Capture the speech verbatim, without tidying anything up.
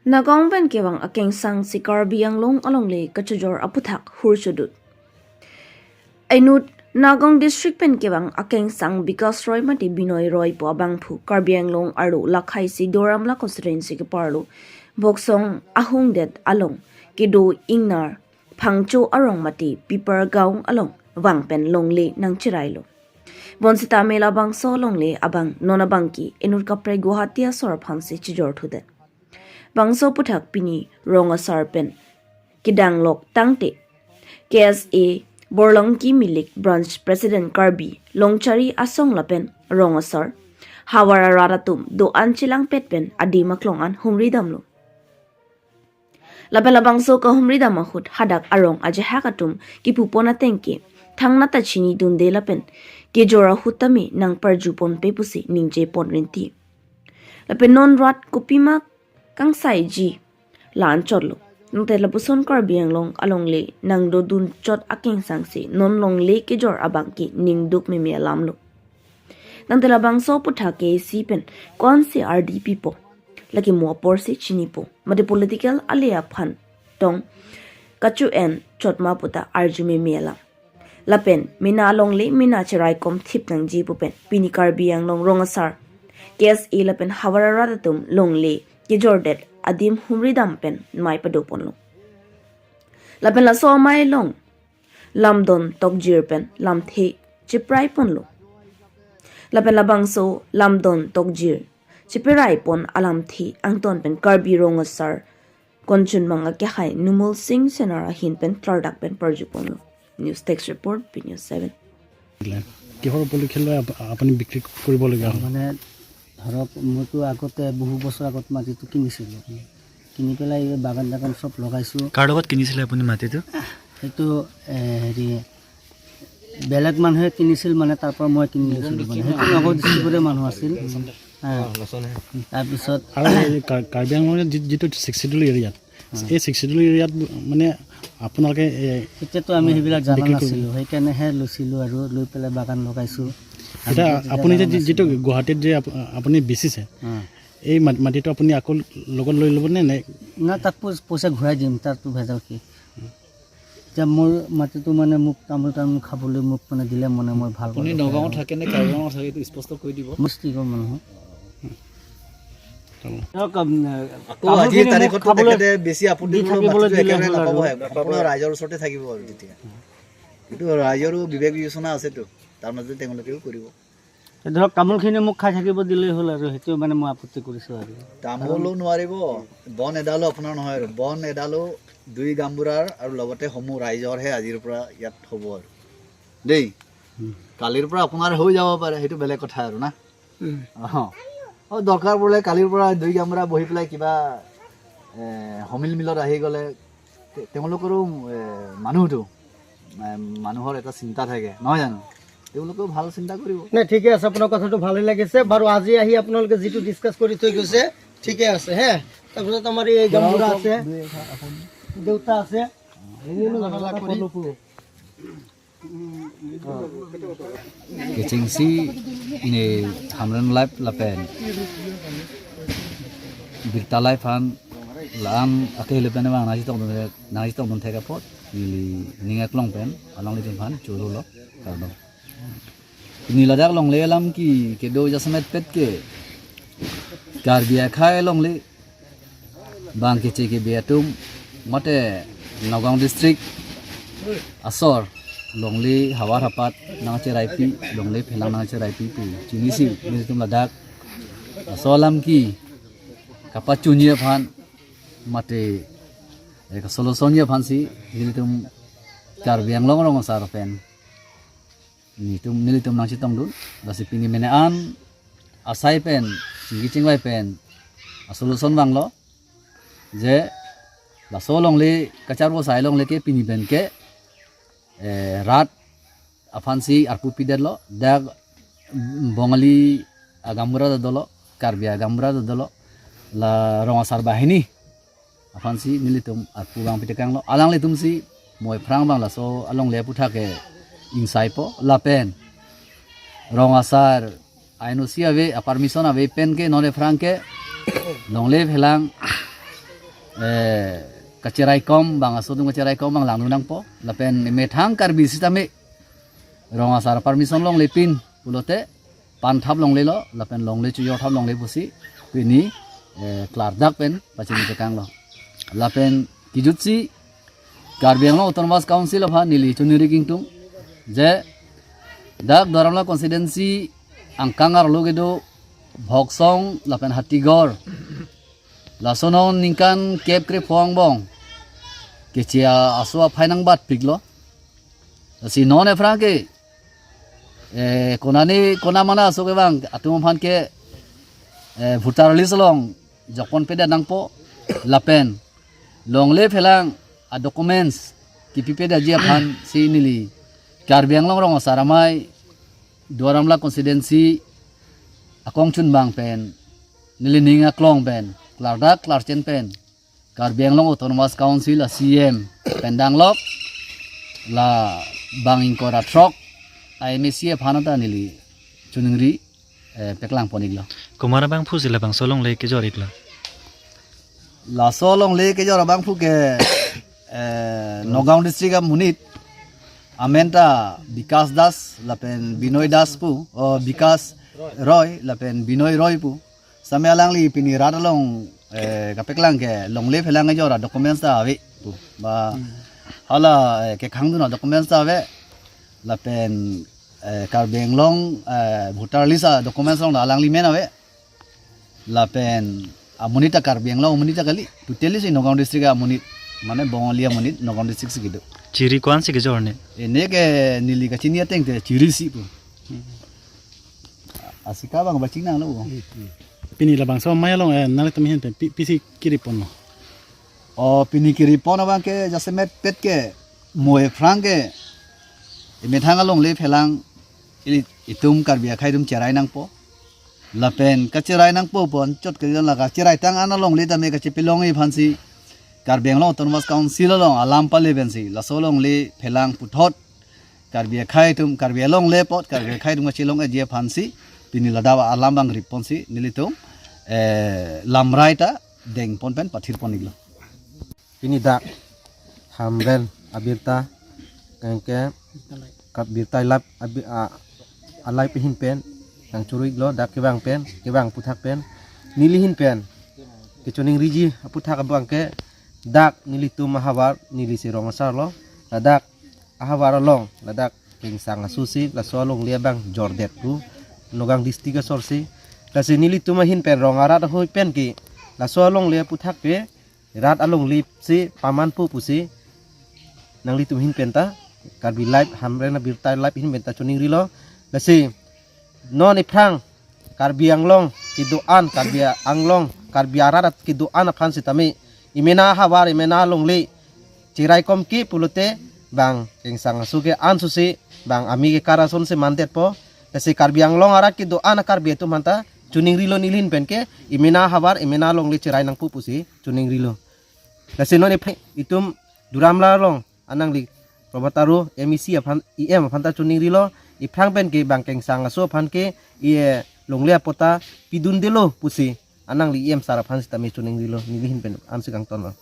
Nagaon pen kevang akengsang si Karbi Anglong alongle kachojor aputhak hur chodut. Inut Nagaon district pen kevang akengsang Bikash Roy mate Binoy Roy pu abangphu Karbi Anglong arlo lakhai si Doramla constituency keparlo Boksong ahungdet along kedo ingnar Phangcho arong mate Pipar Gaon along vang pen longle nangcherailo. Bonsitame labangso longle abang non abangke inut kaprek Guwahati asor aphan si chijor thudet. Bangso aputhak pini rong asar pen kedanglok tangte K S A Borlongki Milik Branch President Karbi Longchari Asong lapen rong asar havar arat atum do-an chelangpet pen adim aklong an humri damlo. Lapen labangso kahumri dam ahut hadak arong ajahak atum kipupon ateng ke thangnat ta chinidunde lapen kejor ahut tame nangparjuponpe pusi ningjeponrinti. Lapen non rat kopima kangsaiji la-an chotlo. Nangte lapuson Karbi Anglong alongle nangdodun chot akengsang si non longle kejor abangke ningduk meme alamlo. Nangte labangso aputhak ke isi pen konsi ardi pipo, lake mo apor si chinipo, mate political ale aphan tong kachu-en chotma puta arju meme alam. Lapen mena alongle mena cheraikom thip nangji pu pen pini Karbi Anglong rong asar K S A lapen havar arat atum longle kejordet adim humri dam pen mei padoponlo. Lapen laso amei along lamdon tokjir pen lamthe cheprai ponlo. Lapen labangso lamdon tokjir cheperai pon alamthe angton pen Karbi rong asar konchunbang akehai Numol Singh Senar ahin pen klardak pen parjuponlo. News Desk Report, B News seven. কিহৰ উপলক্ষে লৈ আপ- আপুনি বিক্ৰী কৰিবলগীয়া হ'ল? মানে ধৰক, মইতো আগতে বহু বছৰ আগত মাটিটো কিনিছিলোঁ। কিনি পেলাই এই বাগান চাগান চব লগাইছোঁ। কাৰ লগত কিনিছিলে আপুনি মাটিটো? সেইটো, এ, হেৰি, বেলেগ মানুহে কিনিছিল, মানে তাৰ পৰা মই কিনি লৈছিলোঁ। মানে সেইটো নগাঁও ডিষ্ট্ৰিক্টৰে মানুহ আছিল। হা। তাৰপিছত আৰু এই কা- কাৰ্বি আংলঙৰ যি- যিটো ছিক্স শ্বিডিউল এৰিয়াত, এই ছিক্স শ্বিডিউল এৰিয়াত মানে আপোনালোকে, এ, এতিয়াতো আমি সেইবিলাক জানা বিক্ৰী কৰি- নাছিলোঁ, সেইকাৰণেহে লৈছিলোঁ আৰু লৈ পেলাই বাগান লগাইছোঁ। এতিয়া আপুনি যে যি- যিটো গুৱাহাটীত যে আপ- আপুনি বেচিছে, হা। এই মা- মাটিটো আপুনি আকৌ লগত লৈ ল'ব নে, নে? না, তাক পই- পইচা ঘূৰাই দিম, তাততো ভেজাল কি? এতিয়া মোৰ মাটিটো মানে মোক তামোল তামোল খাবলৈ মোক মানে দিলে মানে মই ভাল আপুনি পাওঁ। নগাঁৱত থাকে নে কাৰ্বি আংলঙত থাকে, এইটো স্পষ্ট কৰি দিব। মই ডিষ্ট্ৰিক্টৰ মানুহ। ধৰক, উম, আকৌ আজিৰ তাৰিখতো তেখেতে বেছি আপত্তি দি কৰিলেও থাকিবলৈ মাটিটো দিলে একেবাৰে হ'ল আৰু। নাপাব, সম্পূৰ্ণ ৰাইজৰ ওচৰতে থাকিব আৰু তেতিয়া। কিন্তু ৰাইজৰো বিবেক বিবেচনা আছেতো, তাৰ মাজতে তেওঁলোকেও কৰিব। ধৰক, তামোলখিনি মোক খাই থাকিব দিলেই হ'ল আৰু, সেইটো মানে মই আপত্তি কৰিছোঁ আৰু। তামোলো নোৱাৰিব, বন এডালো আপোনাৰ নহয় আৰু, বন এডালো দুই গামবুঢ়াৰ আৰু লগতে সমূহ ৰাইজৰহে আজিৰ পৰা ইয়াত হ'ব আৰু দেই। উম। কালিৰ পৰা আপোনাৰ হৈ যাব পাৰে, সেইটো বেলেগ কথা আৰু না। উম। অ, অ, দৰকাৰ পৰিলে কালিৰ পৰা দুই গামবুঢ়া বহি পেলাই কিবা, এ, সমিল মিলত আহি গ'লে তে- তেওঁলোকৰো, এ, মানুহটো, এ, মানুহৰ এটা চিন্তা থাকে, নহয় জানো? তেওঁলোকেও ভাল চিন্তা কৰিব। নাই, ঠিকে আছে, আপোনাৰ কথাটো ভালেই লাগিছে। বাৰু, আজি আহি আপোনালোকে যিটো ডিছকাছ কৰি থৈ গৈছে, ঠিকে আছে, হে। তাৰপিছত আমাৰ এই গামবুঢ়া আছে, দুই এষাৰ আপুনি দেউতা আছে। Kechengsi ne Hamren Live lapen Birta Live aphan la-an akehelo pen abang nangchetongdun, nangchetongdun thek apot neli ning aklong pen alanglitum aphan cholo lo, kardom. Pini ladak longle alam ke kedo jasemet pet ke Karbi akhei longle bang keche kebe atum mate Nagaon district asor longle havar hapat nangcheraipi, longle phelang nangcheraipi pu chinisi nelitum ladak laso alam ke kapachunji aphan mate, eh, kasolution ji aphan si nelitum Karbi Anglong rong asar pen nelitum, nelitum nangchetongdun. Lasi pini mena an asai pen, chingki chingvai pen asolution vanglo je laso longle kacharvo asai longle ke pini pen ke, eh, rat aphan si arpu pidetlo, dak Bongali agamura dolo, Karbi agamura dolo, la rong asar banghini aphan si nelitum arpu vang pitekanglo, alanglitum si mo ephrang abang laso alongle aputhak ke ingsaipo lapen rong asar aino si ave, a permission ave pen ke non ephrang ke longle phelang eh, kacheraikom abang, aso atum kacheraikom abang langdun nangpo. Lapen methang Karbi sitame rong asar permission longlepin pulote panthap longlelo, lapen longle chojor thap longle pusi pini, eh, klardak pen pachini tekanglo. Lapen kejutsi Karbi Anglong Autonomous Council aphan neli choningri kangtung je dak Duar Amla constituency angkang arlo kedo Bhoksong lapen Hatigor, laso non ningkan kep krepho angbong keche aso aphai nangbatpiklo. Lasi non aphrang ke, eh, konane kona mana aso kevang atum aphan ke, eh, voter list along jokponpedet nangpo, lapen longle phelang a documents kipipedetji aphansi neli Karbi Anglong Rong Asar Amei Duar Amla constituency akongchunbang pen neli ning aklong pen klardak klarchen pen Karbi Anglong Autonomous Council a C E M pen danglok la bang ingkoi ra throk a M A C aphan ta neli choningri, eh, peklangpon-iklo. Komat abangphusi labangso longle kejor-iklo? Laso longle kejor abangphu ke, eh, Nagaon district amonit amen ta Bikas Das lapen Binoy Das pu, o Bikas Roy lapen Binoy Roy pu. Sitame alangli pini rat along, eh, kapeklang ke longle phelang kejor a documents ta ave pu. Ba hala, eh, kekhangdun a documents ta ave. Lapen, eh, Karbi Anglong, eh, voter list a documents along ta alangli men ave. Lapen amonit ta Karbi Anglong amonit ta kali, totally si Nagaon district amonit, mane Bongali amonit Nagaon district si kedo. Chiri ko-ansi kejor ne? Ene ke neli kachini ateng te chirisi pu. Asika abang bachini nanglo. Pini labangso amei along, eh, nanglitum ahin pen pi, pisi kiri ponlo? O, pini kiri pon abang ke jasemet pet ke mo aphrang ke emethang alongle phelang ili itum Karbi akhei atum cherai nangpo. Lapen kacherai nangpo pu anchot ke la kacherai tang an alongle tame kachepelong-e aphansi Karbi Anglong Autonomous Council along alam pale pensi laso longle phelang puthot Karbi akhei atum, Karbi alongle apot Karbi akhei atum kachelong-eji aphansi pini ladak alam abang ripponsi nelitum, eh, lamrai ta dengpon pen pathirpon-iklo. Pini dak Hamren abirta kengke kap birta ilap abi, a, alai pehin pen nang churu-iklo dak kevang pen, kevang aputhak pen, neli ahin pen kechoningriji aputhak abang ke dak nelitum ahavar, neli si rong asar lo, ladak ahavar along ladak kengsang aso si laso alongle abang jordet pu Nagaon district asor si. Lasi nelitum ahin pen rong arat ahoi pen ke laso alongle aputhak ke rat alongle si pamanpo pusi nanglitum ahin pen ta Karbi Live Hamren abirta live ahin pen ta choningrilo. Lasi non aphrang Karbi Anglong kedo-an, Karbi Anglong, Karbi arat kedo-an aphan sitame emena ahavar, emena alongle cheraikom ke pulote bang kengsang aso ke an susi bang ami ke karason si mandetpo. Lasi Karbi Anglong arat kedo-an Karbi atum aphanta choningrilo, neli ahin pen ke emena ahavar, emena alongle cherai nangpo pusi choningrilo. Lasi non iphe itum Duar Amla along anangli Prabhat Taro M E C aphan, E M aphanta choningrilo, aphrang pen ke bang kengsang aso aphan ke e longle apot ta pidundelo pusi anangli E M sir aphan sitame choningrilo, neli ahin pen ansi kangtonlo.